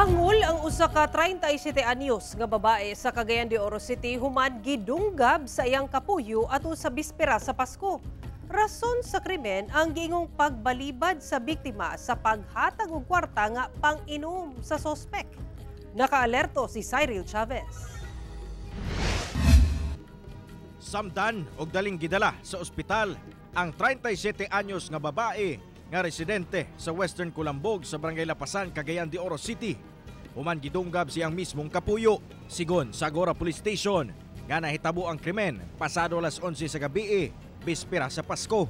Bangol ang usa ka 37 anyos nga babae sa Cagayan de Oro City human gidunggab sa iyang kapuyo ato sa bispera sa Pasko. Rason sa krimen ang giingong pagbalibad sa biktima sa paghatag og kwarta nga pang-inom sa sospek. Nakaalerto si Cyril Chavez. Samdan og daling gidala sa ospital ang 37 anyos nga babae nga residente sa Western Kulambog sa Barangay Lapasan, Cagayan de Oro City. Human gidunggab siyang mismong kapuyo, sigon sa Agora Police Station, nga nahitabo ang krimen pasado alas 11 sa gabi, bispera sa Pasko.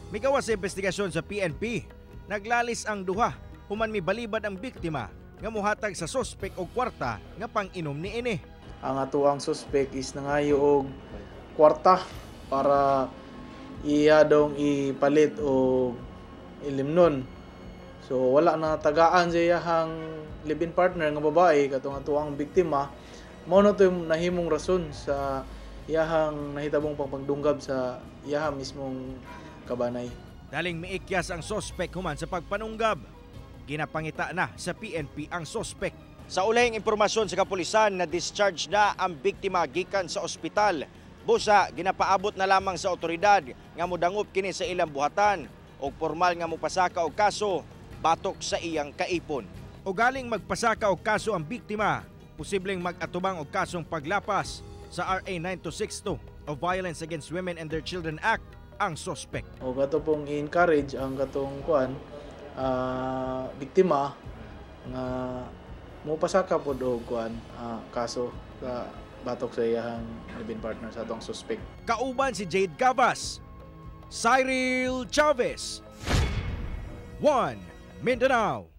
Migawas sa investigasyon sa PNP, naglalis ang duha human mibalibad ang biktima nga muhatag sa sospek og kwarta nga pang-inom niini. Ang atuang suspect is nangayo og kwarta para iya dong ipalit og ilimnon. So wala na tagaan sa iyahang live-in partner nga babae katong atuang biktima. Mao na to yung nahimong rason sa iyahang nahitabong pagpagdunggab sa iyahang mismong kabanay. Daling miikyas ang sospek human sa pagpanunggab. Ginapangita na sa PNP ang sospek. Sa ulahing impormasyon sa kapulisan, na discharge na ang biktima gikan sa ospital. Busa ginapaabot na lamang sa otoridad nga modangop kini sa ilang buhatan og formal nga mopasaka og kaso batok sa iyang kaipon. O galing magpasaka og kaso ang biktima, posibleng mag-atubang og kasong paglapas sa RA 9262 o Violence Against Women and Their Children Act ang sospek. O kato pong i-encourage ang katong kuan biktima nga mopasaka pod og kuan kaso sa batok sa iyahang live-in partner sa atong suspect. Kauban si Jade Gavas, Cyril Chavez, 1 Mindanao.